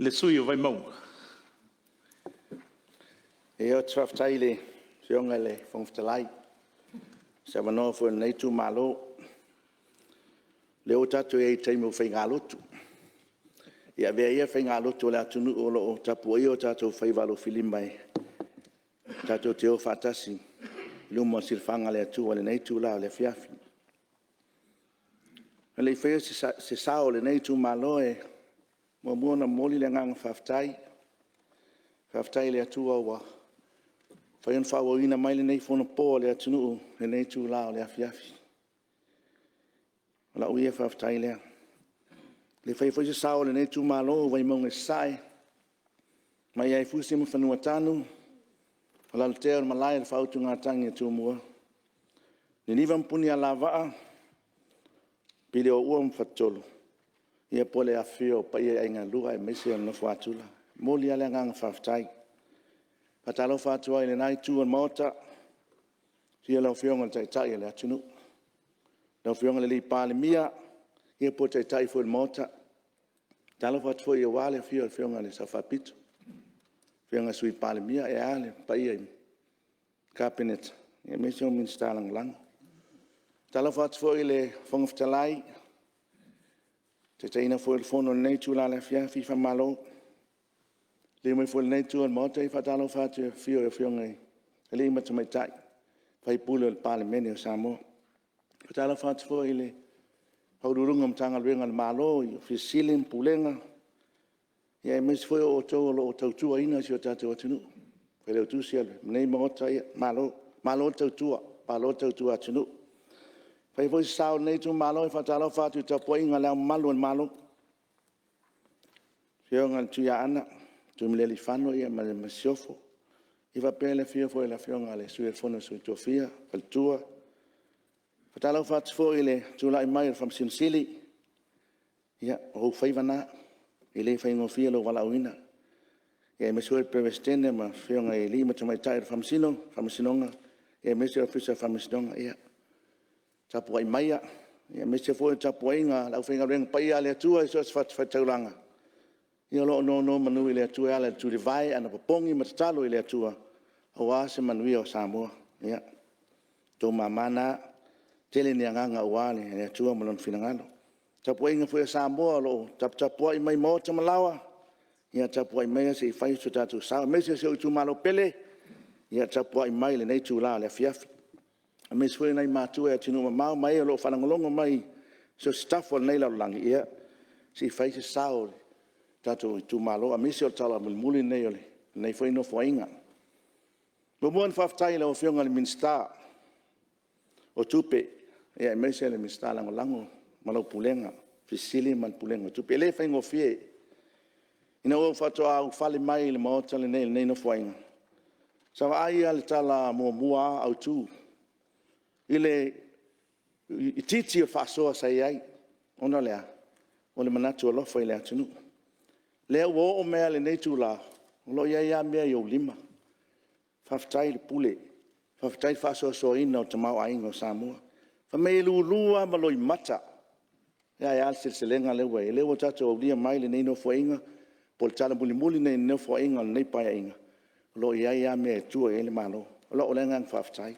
le sui usufono o Vaimauga. Ou te faafetai i le Afioga i le Fofoga Fetalai mo se avanoa foi o lenei itumalo. O lea ua tatou i ai i le taimi o faigalotu. Ia avea ia faigalotu a le atunuu o lo o tapuaia o tatou faiva alofilima tatou te o faatasi i luma o le silafaga a le Atua i lenei itula o le afiafi. A o le i faia se sao o lenei itumalo, e muamua ona momoli le agaga faafetai. Faafetai i le Atua ua mafai ona faaauauina mai lenei Fono po a le atunuu i lenei itula o le afiafi. O lau ia faafetai lea. E le i faia foi se sao o lenei itumalo o Vaimauga Sasae, mai lava i Fusi ma Fanuatanu, Alalatea o le malae o le faautugatagi a Tumua, Niniva ma Punialavaa, Pilioua ma Faletolu, ia po o le afifio o paia o Aiga e Lua aemaise le nofo a Tula. E momoli lava le agaga faafetai. E faatalofa atu ai i lena Itu o le Maota, afio lau Afioga i le Taitai o le atunuu, lau Afioga i le Palemia po o le Taitai foi o le Maota. E faatalofa atu foi aua le afio o le Afioga i le Sao Faapito, afioga i le Sui Palemia, ae a le paia i le Kapeneta aemaise o Minisita Lagolago. E faatalofa atu foi i le Fofoga Fetalai i le taitaiina foi o le Fono i lenei itula afiafi, faamalo. Liliu mai foi i lenei Itu o le Maota, e faatalofa atu i le afifio o Afioga i alii ma tamaitai sui usufono o le Palemene o Samoa. E faatalofa atu foi i Ofisa Sili o Pulega o Matagaluega a le Malo, Ofisa Sili o Pulega, aemaise foi o outou o lo o tautuaina si o tatou atunuu. Le Failautusi o lenei Maota, malo. Malo le tautua, malo le tautua atunuu. E fai foi se sao o lenei itumalo, e faatalofa atu i le tapuaiga a Le Ao Mamalu o le Malo, le Afioga i le Tuiaana Tuimalealiifano ma le Masiofo. E faapea le afio foi o le Afioga i le Sui o le Fono a Sui Tofia ma le faletua. E faatalofa atu foi i le tulai mai o le Faamasino Sili, ia o ou faiva na, e le faigofie lou valaauina, aemaise foi le Peresetene ma afioga i alii ma tamaitai o le Faamasinoga, aemaise le Ofisa o Faamasinoga. Ia tapuai maia aemaise foi o le tapuaiga a le aufaigaluega paia a le Atua i so o se fatafaitaulaga, ia o lo o nonomanu i le Atua e ala i le tulivae, anapopogi ma tatalo i le Atua aua se manuia o Samoa. Ia, o outou mama na, tele ni agaga aua le Atua ma Lona finagalo. Le tapuaiga foi a Samoa o lo o taputapuai mai i maota ma laoa, ia tapuai maia se i fai so tatou sao, aemaise si ou itumalo pele, ia tapuai mai i lenei itula o le afiafi. Aemaise foi o nai matua i atunuu mamao ma e o lo o faalogologo mai i so o se tafa o lenei lalolagi, ia se i fai se sao o le tatou itumalo, aemaise o le tala mulimuli lenei o lenei foi Nofoaiga. E muamua ona faafetai i lau Afioga i le Minisita o Tupe, aemaise le Minisita Lagolago ma lau Pulega, Ofisa Sili ma le Pulega o Tupe. E le faigofie. Ina ua ou faatoa ulufale mai i le Maota lenei i lenei Nofoaiga, sa vaai lava i le Tala Muamua lava Autu i le itiiti o le faasoa sa i ai, ona o le a? O le manatu alofa i le atunuu. O lea ua oo mai lava i lenei itula, o lo o i ai lava mea i ou lima. Faafetai le pule, faafetai le faasoasoaina o le tamaoaiga o Samoa. Fai mai e lulu lava ma loimata, ae a le seleselega lea ua i ai? O lea ua tatou aulia mai lenei Nofoaiga po o le tala mulimuli lenei o le Nofoaiga o lenei Paeaiga, o lo o i ai lava mea e tua i ai le Malo. O lou lea agaga faafetai,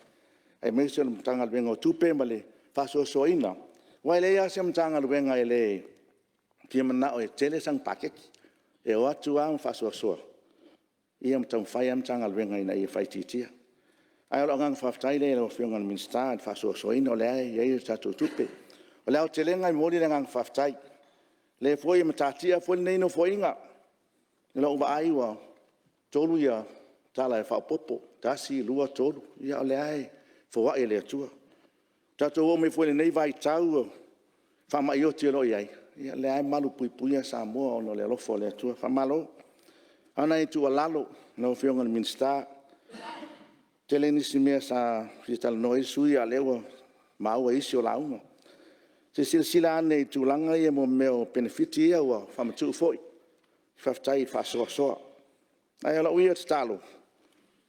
aemaise o le Matagaluega o Tupe ma le faasoasoaina. Aua e leai lava se Matagaluega e le fia manao e tele sana paketi. E o atu lava ma faasoasoa ma taumafai lava Matagaluega ina ia faaitiitia. Ae o lou agaga faafetai lea i lau Afioga i le Minisita i le faasoasoaina o lea e i ai a tatou tupe. O le aotelega e momoli le agaga faafetai, o lea foi e matatia foi lenei Nofoaiga. I lau vaai ua 3 Tala Faaopoopo, 1, 2, 3, ia o lea lava e foai e le Atua. Ua tatou oo mai foi i lenei vaitau i faamai oti o lo o i ai, ia o lea lava e malupuipuia Samoa ona o le alofa o le Atua. Faamalo. A o nai tuualalo i lau Afioga i le Minisita, e tele nisi mea sa fia talanoa ai le sui usufono, a o lea ua maua i isi o lauga. Se i silasila ane i tulaga ia mo mea o penefiti ia ua faamatuu foi, faafetai i le faasoasoa. Ae o lau ia tatalo,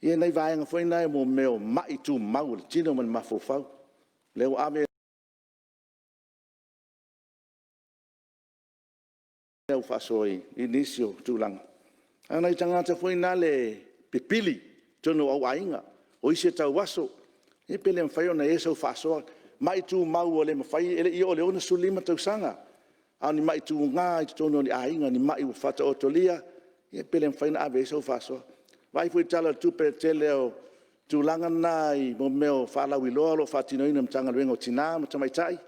e i ai nai vaega foi na mo mea o mai tumau o le tino ma le mafaufau, lea ua ave lau faasoa i nisi o tulaga, a o nai tagata foi na e pipili i totonu o au aiga, o isi e tauaso, ia pe le mafai ona i ai sau faasoa, mai tumau ua le mafai, e le i oo i le 65 tausaga, a o ni mai tuga i totonu o aiga, ni mai ua faataotolia, ia pe le mafai ona ave i ai sau faasoa. Vaai foi i le Tala o le Tupe i le tele o tulaga na i mea o faalauiloa o lo o faatinoina e le Matagaluega o Tina ma Tamaitai,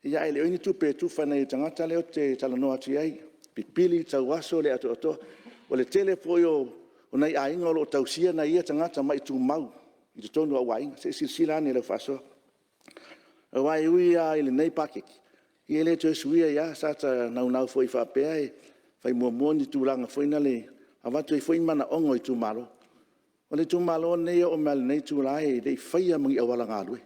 ae le o i ai ni tupe e tufa i nai tagata ia ou te talanoa atu i ai, pipili tauaso le atoatoa. O le tele foi o nai aiga o lo o tausia nai ia tagata ma'i tumau i totonu o aiga. Se i silasila ane i lau faasoa. Aua e ui lava i lenei paketi, ia e le toe suia ai lava. Sa ta naunau foi faapea e fai muamua ni tulaga foi na e avatu ai foi manaoga o itumalo. O le itumalo lenei e oo mai lava i lenei itula e le i faia ma ni auala galue.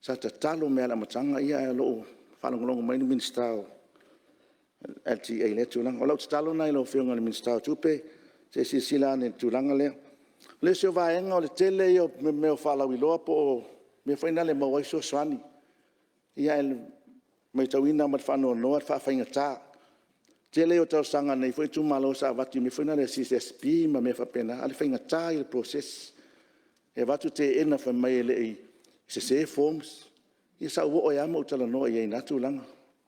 Sa tatalo mai lava i le amataga, ae o lo o faalogologo mai le Minisita o le LTA i lea tulaga. O lau tatalo lena i lau Afioga i le Minisita o Tupe, se i silasila ane i le tulaga lea. O le isi o vaega o le tele ia o mea o faalauiloa po o mea foi na e maua ai fesoasoani, ae matauina ma le faanoanoa le faafaigata. Tele ia o talosaga a lenei foi itumalo sa avatu i mea foi na o le CSSP ma mea faapena, a o le faigata ia o le process. E avatu teena fai mai e sese forms. Ia sa ou oo ai lava ma ou talanoa i ai i na tulaga.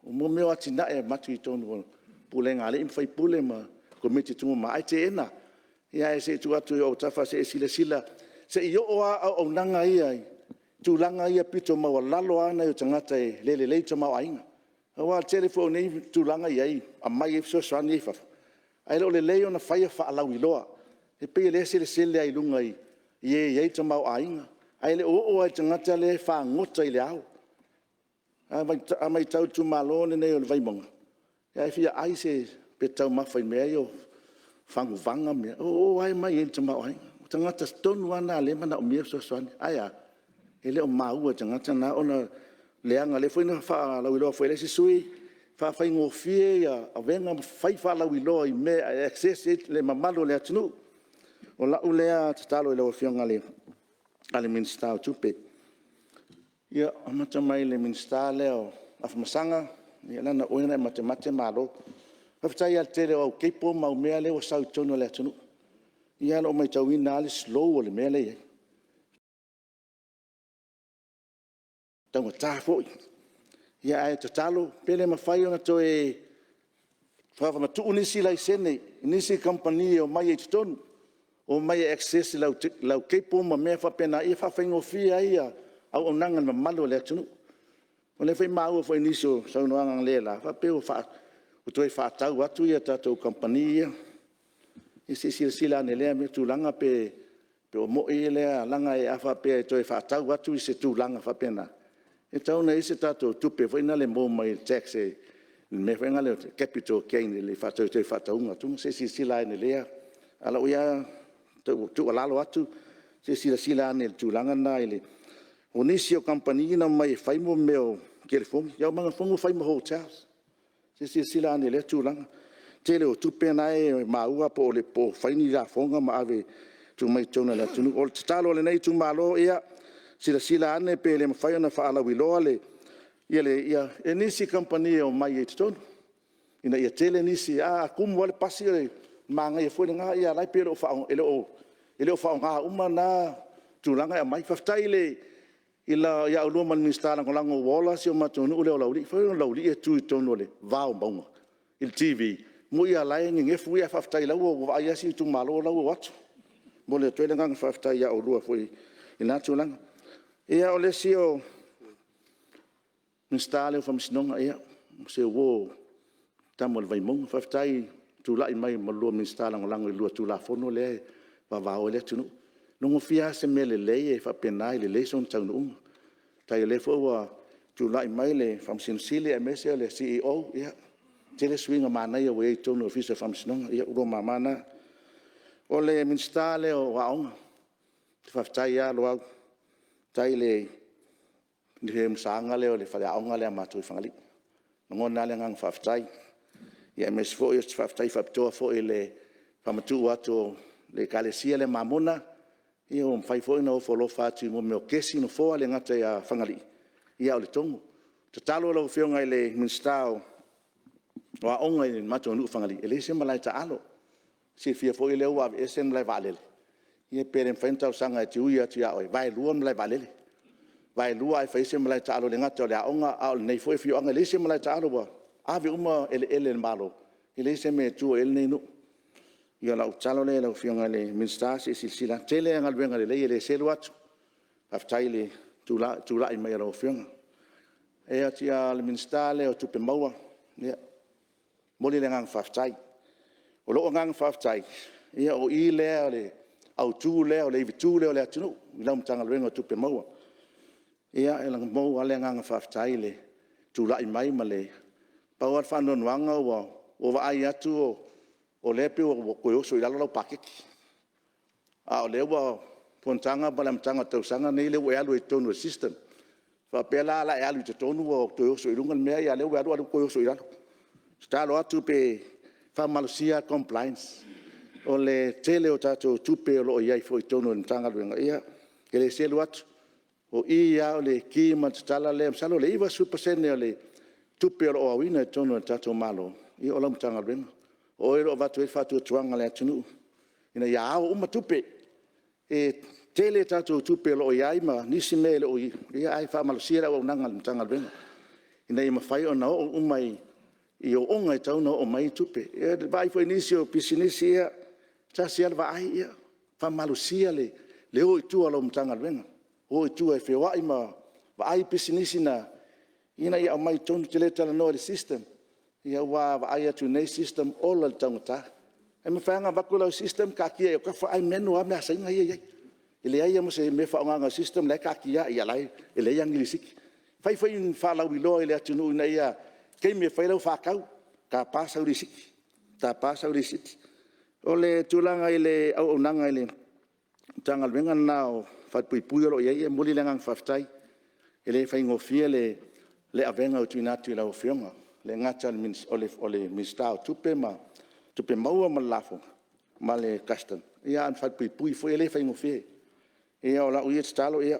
O mea o atinae e avatu i totonu o pulega a alii ma faipule ma Komiti Tumama ae teena. Ia ae se i tuu atu i ou autafa se i e silasila, se i oo lava auaunaga ia i tulaga ia aupito maualalo lava nai o tagata e le lelei le tamaoaiga. Aua o le tele foi o nei tulaga e i ai e aumai ai fesoasoani ia i fafo, ae le o lelei ona faia faalauiloa. E pei o lea e selesele lava i luga i e e i ai le tamaoaiga, ae le o oo lava i le tagata lea e fagota i le ao. A matau i le itumalo lenei o le Vaimauga, a e fia ai pe te taumafa i mea ia o faguvaga ma mea, o o lava e omai ai i le tamaoaiga. O tagata tonu lava na o lea e manaomia le fesoasoani. Ae a? E le o maua e tagata na ona leaga. O lea foi na faalauiloa foi e le isi sui usufono, faafaigofie ia avega ma fai faalauiloa i mea e access ai le mamalu o le atunuu. O lau lea tatalo i lau Afioga i le Minisita o Tupe. Ia, amata mai i le Minisita lea o Afamasaga, leaga o oe na e matemate malo. Faafetai lava i le tele o au cable ma au mea lea ua sau i totonu o le atunuu. Ia o lo o matauina lava le slow o le mea lea e i ai. E taugata foi. Ae tatalo pe le mafai ona toe faamatuu nisi laisene i nisi kamupani e omai ai i totonu, omai e access i lau cable ma mea faapena ia faafaigofie ai le auaunaga i le mamalu o le atunuu. O lea foi e maua foi i nisi o saunoaga analeila faapea ua toe faatau atu tatou kamupani ia. Ia se i silasila ane i lea tulaga pe o moni lea, leaga a faapea e toe faatau atu i se tulaga faapena, e tatau ona i ai se tatou tupe foi lea e maua mai le tax i le mea foi lea o le capital gain i le toe faatauga atu. Se i silasila ane i lea… A o lau ia tuualalo atu, se i silasila ane i le tulaga lena. O nisi o kamupani na omai e fai mea o telefoni, ae omai ua fai ma hotels. Se i silasila ane i lea tulaga. Tele o tupe na e maua po o fai ni lafoga ma ave e tuu mai i totonu o le atunuu. O le tatalo a lenei itumalo, ia silasila ane pe le mafai ona faalauiloa nisi kamupani e omai ai i totonu ina ia tele nisi. A tumu lava le pasi o le manaia foi lena, a o la e pei e le o faaaoga uma na tulaga e aumai. Faafetai ia oulua ma le Minisita Lagolago ua ola si o matou nuu lea o Laulii. Fai o Laulii e tu i totonu o le vao o mauga i le TV, e moni lava o la e nenefu ae faafetai o la ua vaai lava si itumalo la ua o atu. E momoli atu ai le agaga faafetai ia oulua foi i lena tulaga. Ia, o le isi o Minisita lea o Faamasinoga, ia, o se uo o le tama o le Vaimauga. Faafetai i le tulai mai ma le lua Minisita Lagolago i le lua Tulafono lea e vavao ai le atunuu. E logofia lava se mea lelei e faapena, e lelei sona taunuuga. Faafetai o lea foi ua tulai mai le Faamasino Sili aemaise o le CEO, ia, e tele suiga manaia ua i ai i totonu o le Ofisa o Faamasinoga. Ia o lua mama na. O le Minisita lea o Aoga, faafetai lava Loau, faafetai i le masaga lea o le faleaoga lea a matou i Fagalii. E lagona lava le agaga faafetai, aemaise foi o se faafetai faapitoa foi i le faamatuu atu o le Ekalesia lea Mamona, ua mafai foi ona ofo alofa atu i mea o kesi, nofoa, e le gata ia Fagalii, a o Letogo. Tatalo lau Afioga i le Minisita o O aoga i le matou nuu i Fagalii, e leai se malae taalo. E silafia foi o lea ua aveese le malae vaalele, ia pe le mafai ona talosaga e te ui atu ia oe, vaelua le malae vaalele, vaelua ae fai ai se malae taalo e le gata o le aoga a o lenei foi afioaga. E leai se malae taalo, ua ave uma eleele a le Malo, e leai se mea e tua i ai lenei nuu. Ia o lau tatalo lea i lau Afioga i le Minisita se i silasila ane. E tele lava galuega lelei e le selu atu, faafetai i le tulai mai o lau Afioga. O le Minisita lea o Tupe Maua, ia, e momoli le agaga faafetai. O lou agaga faafetai, o i lea, o le autu lea, o le ivitu lea o le atunuu i lau Matagaluega o Tupe Maua. E momoli lava le agaga faafetai i le tulai mai ma le… Pau lava le faanoanoaga ua ou vaai atu o lea e pei ua toe oso i lalo lau paketi, a o lea ua fonotaga ma le amataga o le tausaga lenei lea ua e alu ai i totonu o le system. E faapea la o le a e alu i totonu ua toe oso i luga le mea, a o lea ua e alu a o lea ua toe oso i lalo. E tatalo atu pe faamalosia le compliance. O le tele o tatou tupe o lo o i ai foi i totonu o le Matagaluega, ia, e le selu atu, o i lava o le ki ma le tatala lea, masalo o le 90% o le tupe o lo o aoina i totonu o le tatou Malo, ia o lau Matagaluega. O oe o lo o avatu ai le faatuatuaga o le atunuu ina ia ao uma tupe. E tele a tatou tupe o lo o i ai ma nisi mea e le o i ai, ae faamalosia le auaunaga a le Matagaluega ina ia mafai ona oo uma i ooooga e tatau ona oo mai ai tupe. E vaai foi i nisi o pisinisi, ia, e tasi lava le vaai, ia faamalosia le o i tua o lau Matagaluega, o i tua e feoai ma vaai pisinisi ina ia aumai i totonu. Ou te le talanoa i le system, aua a vaai atu i nei system, ola i le taugata. E mafai lava ona avatu lau system taatia i autafa ae menu lava mea a Saina ia e i ai. E leai lava ma se mea o faaaogaina o le system o la e taatia lava, e leai lava ni lisiti. Fai foi ni faalauiloa i le atunuu ina ia… i le taimi e fai ai lau faatau, tapa sau lisiti, tapa sau lisiti. O le tulaga i le auaunaga i le Matagaluega lena o Falepuipui o lo o i ai, e momoli le agaga faafetai. E le faigofie le avega ua tuuina atu i lau Afioga, e le gata o le Minisita o Tupe Maua ma le Lafoga ma le Custom, a o le falepuipui foi e le faigofie. Ia o lau ia tatalo, ia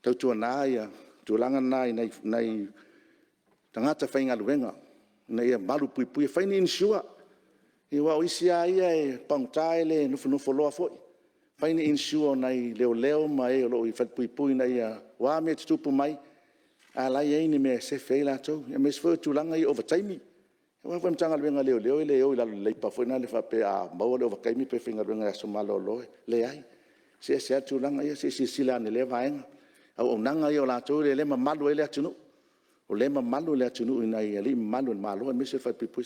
tautuana le tulaga lena i nai tagata faigaluega ina ia malupuipuia. Fai ni insure aua o isi lava ia e pagota e le nofonofoloa foi. Fai ni insure a nai leoleo ma e o lo o i falepuipui ina ia… o a mea e tutupu mai, a o la e i ai ni mea e sefe ai latou, aemaise foi o tulaga ia o ovataimi. Aua foi o le Matagaluega a Leoleo e le o i lalo o le Leipa foi lea faapea a maua le ovataimi toe faigaluega i aso malolo. E leai, e eseese lava tulaga ia, se i silasila ane i lea vaega. O auaunaga ia a latou lea e mamalu ai le atunuu, o lea e mamalu le atunuu i nai alii mamalu o le Malo aemaise o falepuipui.